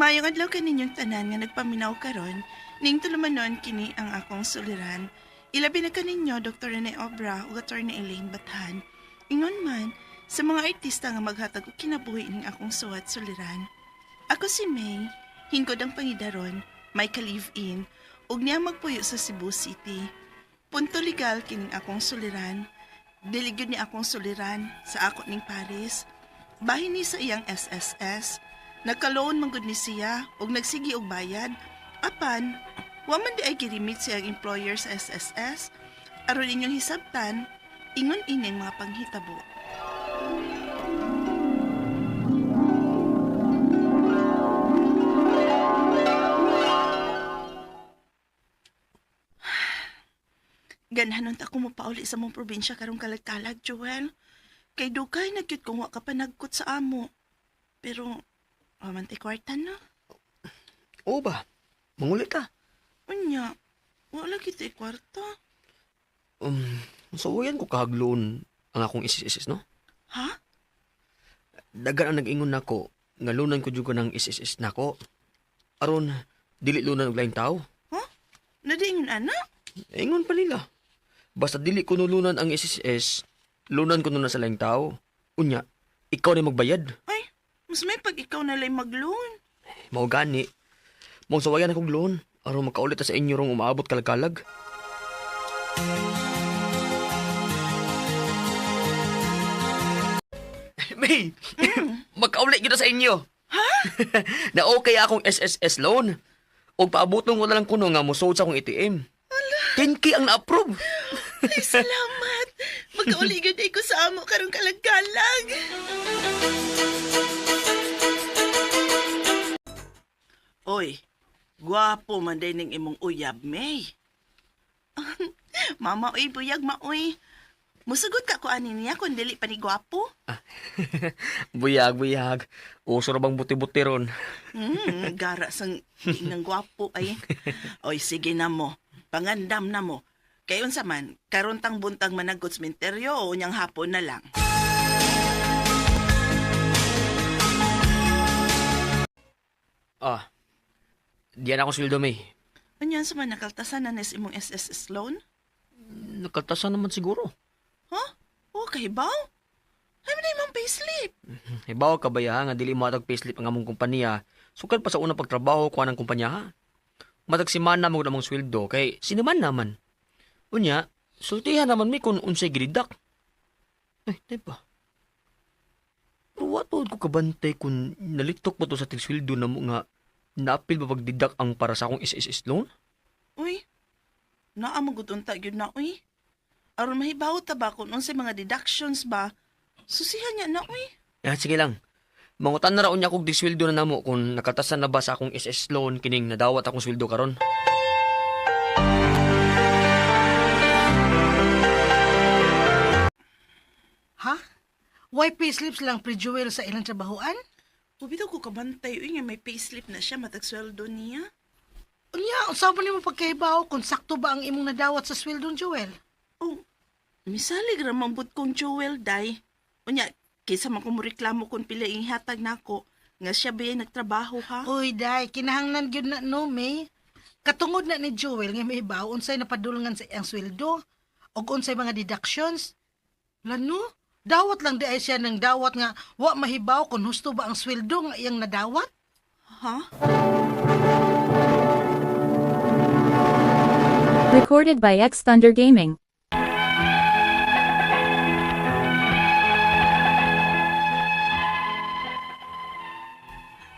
Maayong adlaw kaninyong tanan nga nagpaminaw karon, ning tulumanon kini ang akong suliran. Ilabi na kaninyo Dr. Rene Obra ug Attorney Elaine Bathan. Ingon man sa mga artista nga maghatag og kinabuhi ning akong suwat suliran. Ako si May, hingkod ang pangidaron, may ka-live-in, ug niya magpuyo sa Cebu City. Punto legal kining akong suliran. Dili gyud ni akong suliran sa ako ning Paris. Bahin ni sa iyang SSS. Nagka-loan man gud ni siya ug nagsigi og bayad. Apan, wa man di ay girimit siyang employer sa SSS. Aron inyong hisabtan, ingon ining mga panghitabo. Ganahan unta ko mopauli sa mong probinsya karong kalag-kalag, Joel. Kay dugay na gyud kung wa ka pa nagkot sa amo. Pero, wa man tay kwarta no. Oo ba? Mangulit ka. Unya, wala kita kwarta. So yan ko kahagloon ang akong SSS, no? Ha? Dagan ang nag-ingon nako, nga lunan ko jud ko ng SSS nako. Aron dili lunan og laing tao. Ha? Nadiingon ana? Ingon pa nila. Basta dili ko nulunan ang SSS, lunan ko nuna sa laing tao. Unya, ikaw na magbayad. Ay, mas may pag ikaw na lang mag-loan. Mao gani. Mong sawayan akong loan aron makaulit ta sa inyo rong umaabot kalagkalag. May, makaulit gyud ta sa inyo. Ha? Na okay akong SSS loan. Og paabuton ko na lang kuno nga mosold sa akong ATM. 10K ang na-approve. Ay, salamat. Magkauli gyud ay ko sa amo karong kalag-kalag. Oy, gwapo man day ning imong uyab, May. Mama, oy, buyag maoy. Musugot ka ko ani niya kung dili pa ni gwapo. Buyag, buyag. Uso ra bang buti-buti ron. Gara sang ng gwapo ay. Oy, sige na mo. Pangandam na mo. Kay unsa man, karon tang buntag managgot sementeryo o unyang hapon na lang. Ah, diyan ako sweldo, May. Unya sa man nakaltasan na nis imong SSS loan? Nakaltasan naman siguro. Ha? O kahibaw? Ay man imong payslip. Hibaw ka ba ya nga dili mo atag payslip ang among kumpanya. Sukad pa sa unang pagtrabaho ko ng kumpanya ha. Matag simana mo among sweldo kay sinuman naman. Unya, sultihan naman mi kung unsay gididak. Ay, di ba? Pero wa tuod ko kabantay kung nalitok ba to sa tigsweldo na mo nga naapil ba pagdidak ang para sa akong SSS loan? Uy, naa mo gud unta gyud na uy. Aron mahibaw ta ba kung unsay mga deductions ba? Susihan niya na uy. Eh, sige lang. Mangutan na raon niya kog disweldo na namo kung nakatasan na ba sa akong SS loan kining nadawat akong sweldo karon. Ha? Why payslips lang pre-jewel sa ilang trabahoan? Ubi daw ko kabantay uy nga may payslip na siya matag sweldo niya. Unya, unsa man nimo pagkahibaw kung sakto ba ang imong nadawat sa sweldo Jewel? Oh, misalig ra man bud kong Joel day. Unya, kaysa man ko moreklamo kung pila ihatag nako nga siya ba nagtrabaho ha? Uy, day, kinahanglan gyud na no, May. Katungod na ni Jewel nga mahibaw unsay napadulngan sa iyang sweldo ug unsay mga deductions. Lano, dawat lang di ay siya ng dawat nga wa mahibaw kung husto ba ang sweldo nga iyang nadawat. Ha? Recorded by X Thunder Gaming.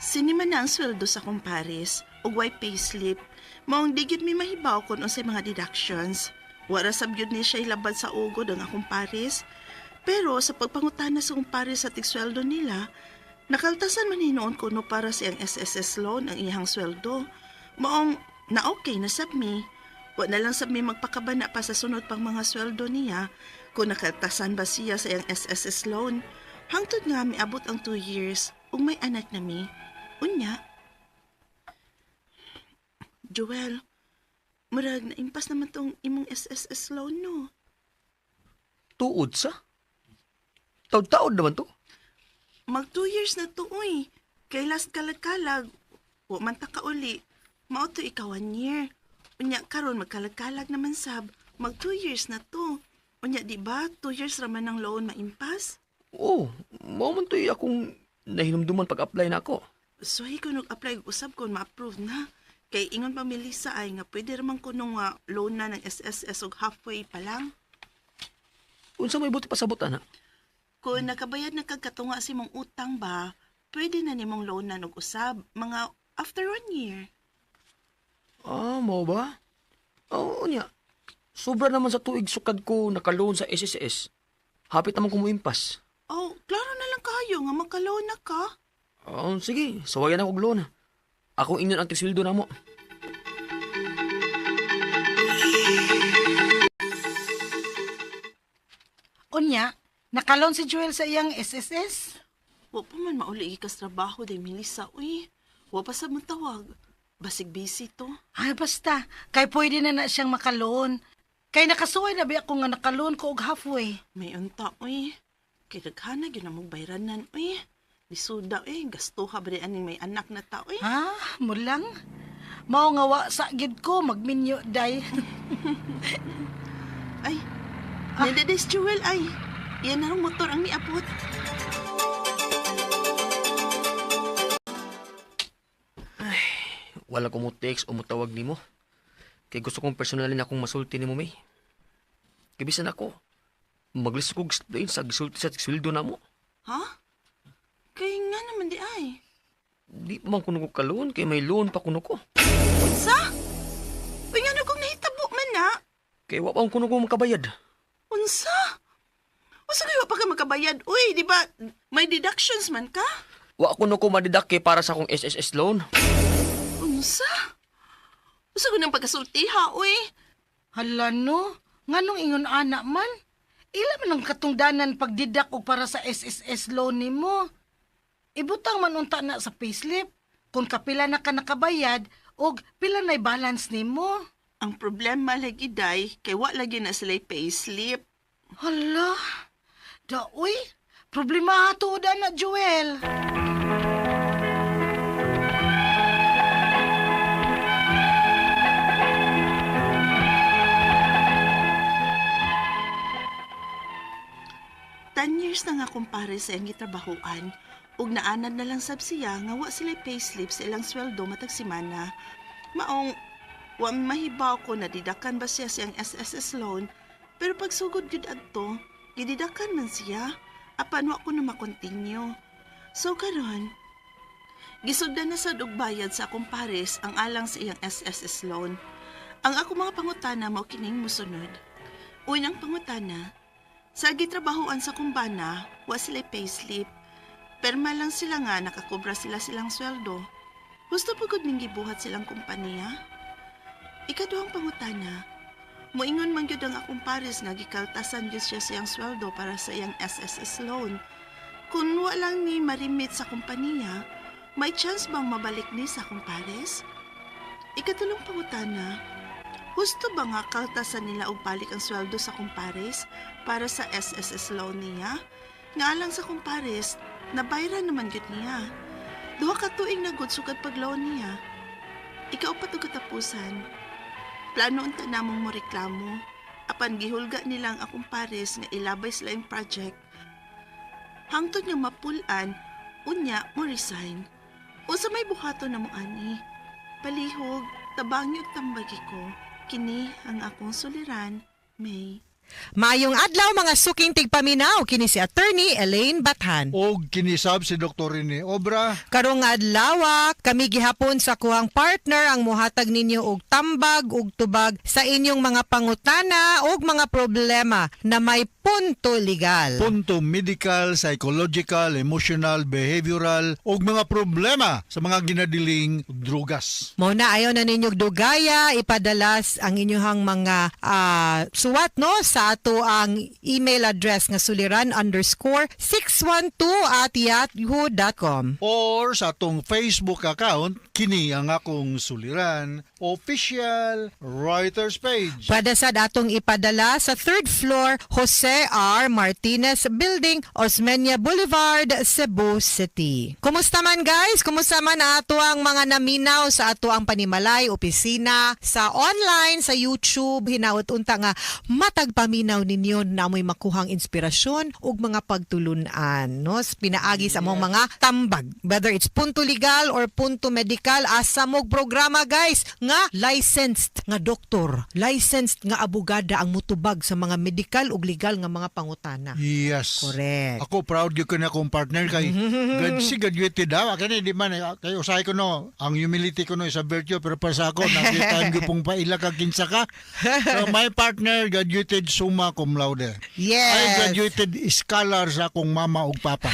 Sinima na ang sweldo sa kumpares ug way payslip. Maong di gyud mi mahibaw kung unsay mga deductions. Wara sab gyud ni siya ilabad sa ugod ang akong pares. Pero sa pagpangutana sa kumpares sa tigsweldo nila, nakaltasan man hinuon kuno para sa iyang SSS loan ang iyang sweldo. Maong na okay na sab mi. Wa na lang sab mi magpakabana pa sa sunod pang mga sweldo niya kung nakaltasan ba siya sa iyang SSS loan. Hangtod nga miabot ang 2 years ug may anak na mi. Unya. Joel, murag naimpas naman tong imong SSS loan no. Tuod sa? Taod-taod naman to. Mag 2 years na to, uy. Kay last kalag-kalag, Wa man ta kauli. Mao to ika 1 year. Unya karon magkalag-kalag naman sab. Mag 2 years na to. Unya di ba, 2 years raman ang loan maimpas? Oh, mao man to'y akong nahinumduman pag-apply na ako. So ko nag-apply og usab kon ma-approve na. Kay ingon pa Melissa ay nga pwede raman kuno nga loan na ng SSS og halfway pa lang. Unsa may buti pasabot ana? Kung nakabayad na kag katunga sa imong utang ba, pwede na nimong loan na og usab mga after 1 year. Ah, mao ba? Oo niya. Sobra naman sa tuig sukad ko nakaloan sa SSS. Hapit naman ko muimpas. Oh, klaro na lang kayo nga magka-loan na ka. Ah, sige, sawayan ako og loan. Ako ingon ang tisweldo namo. Unya, nakaloan si Joel sa iyang SSS. Wa pa man mauli gikas trabaho day Melissa, uy. Wa pa sa tawag. Basig busy to. Ay, basta. Kay pwede na na siyang makaloon. Kay nakasuway na ba ako nga nakaloon ko og halfway. May unta, uy. Kay daghana gyud na mong bayranan, uy. Lisuda, uy. Gastuha ba di aning may anak na ta, uy. Ha? Mulang? Mao nga wa sa gid ko magminyo day. Ay, ah. Nandades Jewel, ay. Yan na rong motor ang niabot. Wala ko mo text o motawag nimo. Kay gusto kong personalin akong masulti nimo, May. Kay bisan ako, maglisod kog explain sa gisulti sa sweldo namo. Ha? Kay nga naman di ay. Di pa man kuno ko kaloon kay may loan pa kuno ko. Unsa? Uy, nga kung nahitabo man na. Kay wa pa kuno ko makabayad. Unsa? Unsa kayo pa ka makabayad? Uy, di ba may deductions man ka? Wa kuno ko madidak kay para sa akong SSS loan. Unsa? Unsa ko nang pagkasulti ha, uy? Hala no, nganong ingon ana man? Ila man ang katungdanan pagdidak og para sa SSS loan nimo. Ibutang man unta na sa payslip kung kapila na ka nakabayad og pila na'y balance nimo. Ang problema lagi day, kay wa lagi na sila payslip. Hala, daoy, problema tuod na Joel. 10 years na nga kumpare sa iyang gitrabahoan, ug naanad na lang sab siya nga wa sila payslip sa ilang sweldo matag semana. Maong wa mahibaw ko na didakan ba siya sa iyang SSS loan, pero pagsugod gyud adto, gididakan man siya, apan wa ko na makontinue. So karon, gisugdan na sad og bayad sa akong pares ang alang sa iyang SSS loan. Ang ako mga pangutana mao kining mosunod. Unang pangutana, sa gitrabahoan sa kumbana, wa sila payslip. Perma lang sila nga nakakobra sila silang sweldo. Husto pa gud ning gibuhat silang kompanya. Ikaduhang pangutana, moingon man gyud ang akong pares nga gikaltasan gyud siya sa iyang sweldo para sa iyang SSS loan. Kung wa lang ni marimit sa kompanya, may chance bang mabalik ni sa akong pares? Ikatulong pangutana, husto ba nga kaltasan nila og balik ang sweldo sa kumpares para sa SSS loan niya? Nga alang sa kumpares, nabayran naman gyud niya. 2 ka tuig na gud sukad pag-loan niya. Ikaupat og katapusan. Plano unta namong mo reklamo. Apan gihulga nilang akong pares nga ilabay sila yung project. Hangtod nga mapulan, unya mo resign. Unsa may buhaton namo ani? Palihog, tabangi ug tambagi ko. Kini ang akong suliran, May. Maayong adlaw mga suking tigpaminaw kini si Attorney Elaine Bathan. Og kinisab si Dr. Rene Obra. Karong adlaw kami gihapon sa kuhang partner ang muhatag ninyo og tambag ug tubag sa inyong mga pangutana ug mga problema na may punto legal. Punto medical, psychological, emotional, behavioral og mga problema sa mga ginadiling drugas. Mao na ayaw na ninyong dugaya ipadalas ang inyong mga suwat no sa sa ato ang email address nga suliran_612@yahoo.com. Or sa atong Facebook account, kini ang akong suliran, official writers page. Pwede sad atong ipadala sa third floor, Jose R. Martinez Building, Osmeña Boulevard, Cebu City. Kumusta man, guys? Kumusta man ato ang mga naminaw sa ato ang panimalay, opisina, sa online, sa YouTube, hinaot unta nga matagpaminaw ninyo na mo'y makuhang inspirasyon ug mga pagtulunan, no? Pinaagi sa among mga tambag. Whether it's punto legal or punto medical, asa mog programa, guys, nga licensed nga doktor, licensed nga abogada ang mutubag sa mga medical ug legal nga mga pangutana. Yes. Correct. Ako proud gyud ko na akong partner kay grad si graduated daw. Kani di man eh, kay usahay ko no, ang humility ko no is a virtue pero para sa ako na time gyud pong paila ka kinsa ka. So my partner graduated summa cum laude. I graduated scholar sa akong mama ug papa.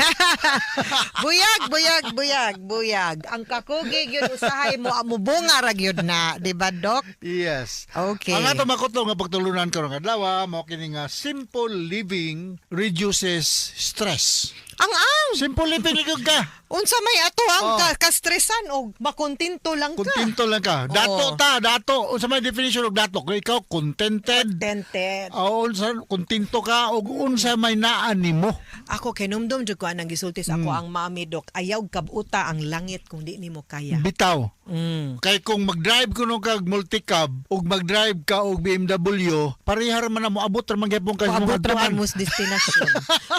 Buyag, buyag, buyag, buyag. Ang kakugi gyud usahay mo amubunga ra gyud na, di ba, Doc? Yes. Okay. Ang ato makuto nga pagtulunan karong adlaw mao kini nga simple living reduces stress. Ang Simple living gyud ka. Unsa may ato ang Oh. kastresan og makontento lang ka. Kontento lang ka. Dato Oo. ta, dato. Unsa may definition og dato? Kung ikaw contented, Contented. o unsa kontento ka og unsa may naa nimo. Ako kinumdum jud ko anang gisulti sa ako ang mami, Dok. Ayaw kabuta ang langit kung di nimo kaya. Bitaw. Mm. Kay kung mag-drive kuno kag multicab ug mag-drive ka og BMW, pareha ra man na moabot ra man gyapon ka sa Paabot mga ra man adtuan. mo sa destinasyon.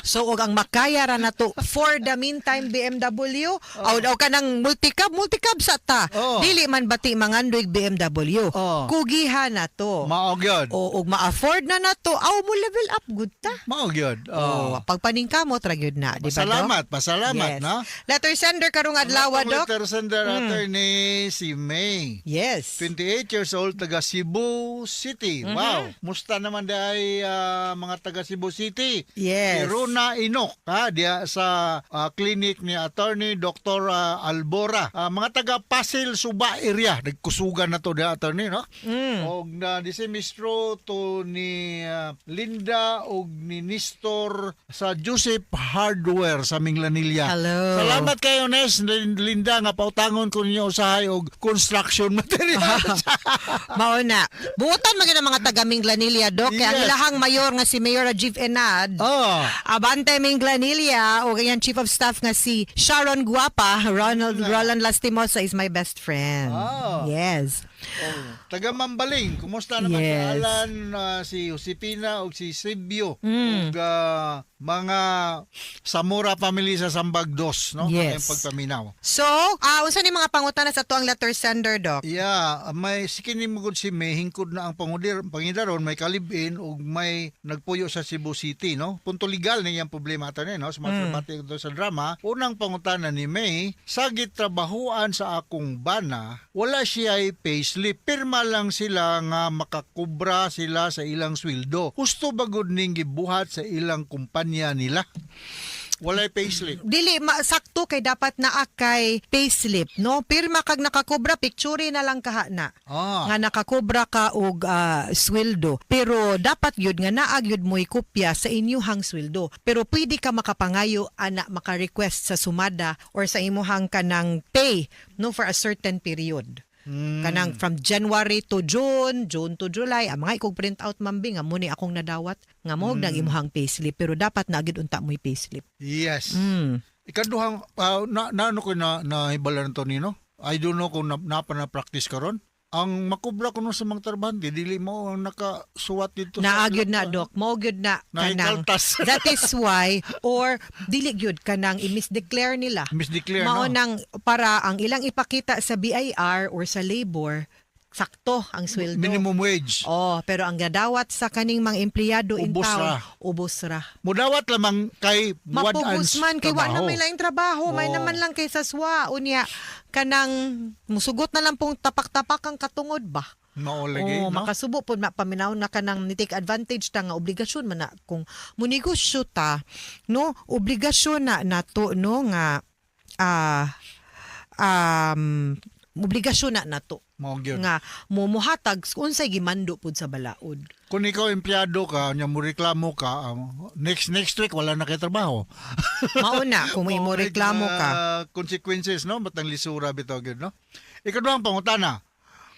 So og ang makaya ra nato for the meantime BMW, aw aw kanang multicab, multicab sa ta. Oh. Dili man bati mangandoy BMW. Oh. Kugiha na to. Mao gyud. O og ma-afford na nato, aw mo level up gud ta. Mao gyud. Oh, Oh. pagpaningkamot ra gyud na, di ba, Dok? Pasalamat, pasalamat Yes. na. Letter sender karong adlaw, Atong Dok. letter sender, attorney si May. Yes. 28 years old, taga Cebu City. Wow. Musta naman day mga taga Cebu City. Yes. Si Rona Inok, ha, diya sa clinic ni attorney Dr. Albora. Mga taga Pasil Suba area, nagkusugan na to diya attorney, no? Og na di si Mistro to ni Linda og ni Nestor sa Joseph Hardware sa Minglanilla. Hello. Salamat kayo Nes Linda nga pautangon ko ninyo usahay og construction materials. Mao na. Buotan man gyud ang mga taga Minglanilla, Dok. Kay ang ilahang mayor nga si Mayor Rajiv Enad. Oh. Abante Minglanilla o ganyan chief of staff nga si Sharon Guapa, Ronald Roland Lastimosa is my best friend. Ah. Yes. Oh. Taga Mambaling, kumusta naman si Alan, si Josepina ug si Sibyo ug mga Zamora family sa Sambag Dos, no? Yes. Ang pagpaminaw. So, unsa ni mga pangutana sa tuang letter sender, Doc? Yeah, may sikini mo gud si May hingkod na ang pangudir, pangidaron may kalibin ug may nagpuyo sa Cebu City, no? Punto legal ni iyang problema ato ni, no? Sa mga mm. sa drama, unang pangutana ni May, sa gitrabahuan sa akong bana, wala siya ay payslip. Pirma lang sila nga makakubra sila sa ilang sweldo. Husto ba gud ning gibuhat sa ilang kumpanya nila? Walay payslip. Dili sakto kay dapat naa kay payslip, no? Pirma kag nakakobra, picture na lang kaha na. Nga nakakobra ka og sweldo. Pero dapat gyud nga naa gyud mo'y kopya sa inyuhang sweldo. Pero pwede ka makapangayo ana maka-request sa sumada or sa imuhang kanang pay, no, for a certain period. Kanang from January to June, June to July, ang mga ikog print out mambi nga mo ni akong nadawat nga mo mm. imuhang payslip pero dapat na gyud unta mo'y payslip. Yes. Mm. Ikaduhang na, na ano ko na nahibalan to nino? I don't know kung napa na practice karon. Ang makubra kuno sa mga trabahante, dili mo ang nakasuwat dito Naa gyud na, Dok, mao gyud na kanang Nahikaltas. that is why or dili gyud kanang i-misdeclare nila. Misdeclare, Mao no? nang para ang ilang ipakita sa BIR or sa labor sakto ang sweldo. Minimum wage. Oh, pero ang gadawat sa kaning mga empleyado in Ubos town, ra. ubos ra. Mudawat lamang kay Mapugos man kay wa na may laing trabaho, may Oo. naman lang kay sa swa unya kanang musugot na lang pong tapak-tapak ang katungod ba. Mao lagi, Oh, no? makasubo po mapaminaw na kanang ni take advantage ta nga obligasyon man na kung munegosyo ta, no, obligasyon na nato, no, nga obligasyon na nato. Mao gyud. Nga mumuhatag unsay gimando pud sa balaod. Kung ikaw empleyado ka, nya mo reklamo ka, next next week wala na kay trabaho. Mao na kung mo Mao kay reklamo ka. Consequences, no, matang lisura bitaw gyud, no. Ikaduhang pangutana.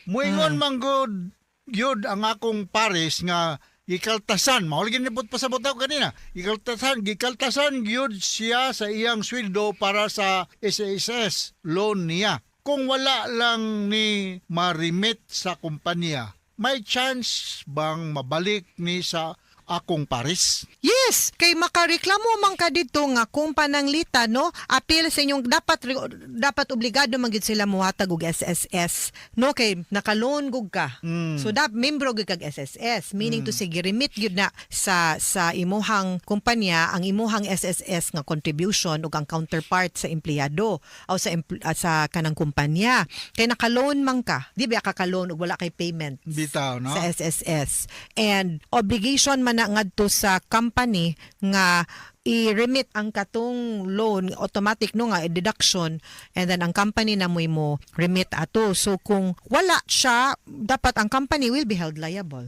Muingon man gud gyud ang akong pares nga gikaltasan, mao lagi nibot pasabot ako kanina. Gikaltasan gyud siya sa iyang sweldo para sa SSS loan niya. Kung wala lang ni ma-remit sa kumpanya, may chance bang mabalik ni sa akong pares? Yes, kay makareklamo man ka dito nga kung pananglita, no, appeal sa inyong dapat dapat obligado man gyud sila mohatag og SSS, no, kay naka-loan gud ka. So dap membro gyud kag SSS, meaning to say giremit gyud na sa imuhang kumpanya ang imuhang SSS nga contribution ug ang counterpart sa empleyado o sa kanang kumpanya. Kay naka-loan man ka. Di ba ka ka-loan ug wala kay payment Bitaw, no? sa SSS. And obligation man na ngadto sa company nga i-remit ang katong loan automatic, no, nga deduction, and then ang company na mo remit ato. So kung wala siya, dapat ang company will be held liable.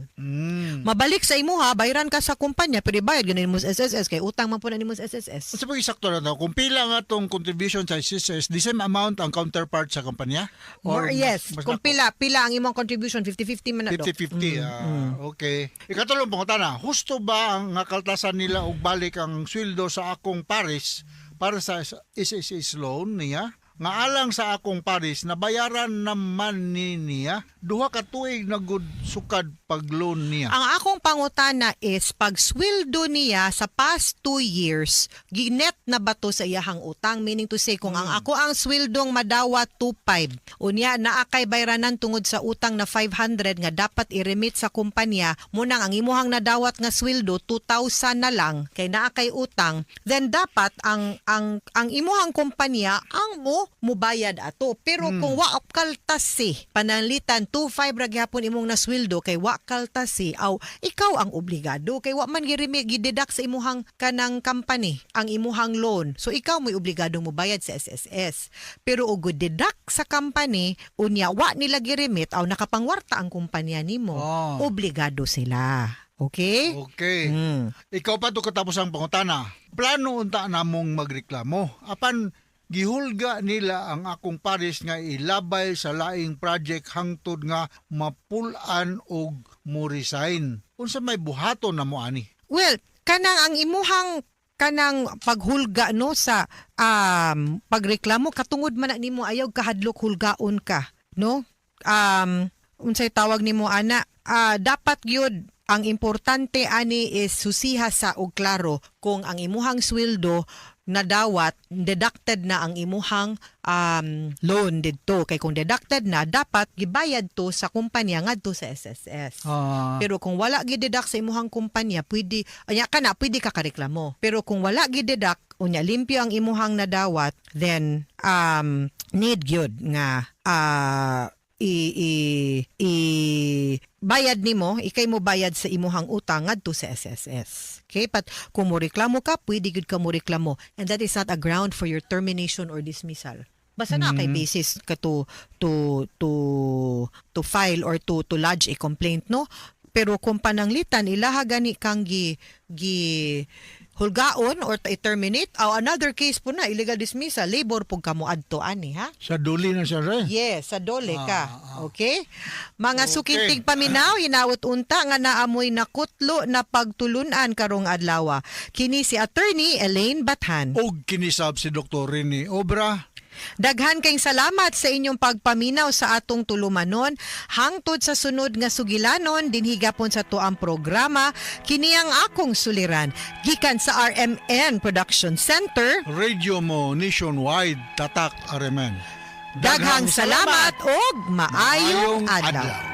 Mabalik sa imuha, bayaran ka sa kumpanya, pero ibayad ganin mo sa SSS kay utang man po na nimo sa SSS. Sa pag-isakto na to, kung pila nga tong contribution sa SSS, the same amount ang counterpart sa kumpanya? Or, yes, mas kung dako? pila ang imong contribution, 50-50 man na do. 50-50. Okay. Ikatulong pangutana, husto ba ang nga kaltasan nila og balik ang sweldo sa akong pares para sa SSS loan niya? Nga alang sa akong pares, nabayaran naman ni niya 2 ka tuig na gud sukad pag-loan niya. Ang akong pangutana is pag sweldo niya sa past 2 years, ginet na ba to sa iyahang utang? Meaning to say, kung ang ako ang sweldong madawat 2.5, unya naa kay bayranan tungod sa utang na 500 nga dapat i-remit sa kumpanya, munang ang imuhang nadawat nga sweldo 2,000 na lang kay naa kay utang, then dapat ang imuhang kumpanya ang mo mubayad ato. Pero kung wa kaltasi, pananglitan 2.5 ra gihapon imong nasweldo kay wa kaltasi, aw ikaw ang obligado kay wa man girimi gideduct sa imuhang kanang company ang imuhang loan. So ikaw mo'y obligado mobayad sa SSS. Pero og deduct sa company, unya wa nila giremit, aw nakapangwarta ang kumpanya nimo. Oh. Obligado sila. Okay? Okay. Ikaw pa to katapos ang pangutana. Plano unta namong magreklamo. Apan gihulga nila ang akong pares nga ilabay sa laing project hangtod nga mapul-an og mo resign. Unsa may buhaton namo ani? Well, kanang ang imuhang kanang paghulga, no, sa pagreklamo, katungod man na nimo ayaw kahadlok hulgaon ka, no, unsay tawag nimo ana, dapat gyud ang importante ani is susiha sa og klaro kung ang imuhang sweldo nadawat, deducted na ang imuhang loan didto, kay kung deducted na, dapat gibayad to sa kumpanya ngadto sa SSS. Pero kung wala gideduct sa imuhang kumpanya, pwede anya ka na, pwede ka kareklamo. Pero kung wala gideduct, unya limpyo ang imuhang nadawat, then need gyud nga i, i, i bayad nimo, ikay mo bayad sa imuhang utang ngadto sa SSS. Okay, but kung mo reklamo ka, pwede gyud ka mo reklamo, and that is not a ground for your termination or dismissal. Basta na kay basis ka to file or to lodge a complaint, no? Pero kung pananglitan ilaha gani kang gi gi hulgaon or i-terminate, aw another case po na, illegal dismissal, labor pug kamo adto ani, ha. Sa DOLE na siya re. Yes, sa DOLE ka. Okay? Mga suking tigpaminaw, hinawot unta nga naamoy nakutlo na pagtulunan karong adlaw. Kini si Attorney Elaine Bathan. Og kinisab si Dr. Rene Obra. Daghan kayong salamat sa inyong pagpaminaw sa atong tulumanon. Hangtod sa sunod nga sugilanon, dinhi gapon sa tuang programa, kini ang akong suliran. Gikan sa RMN Production Center, Radio mo nationwide, Tatak RMN. Daghang salamat og maayong adlaw.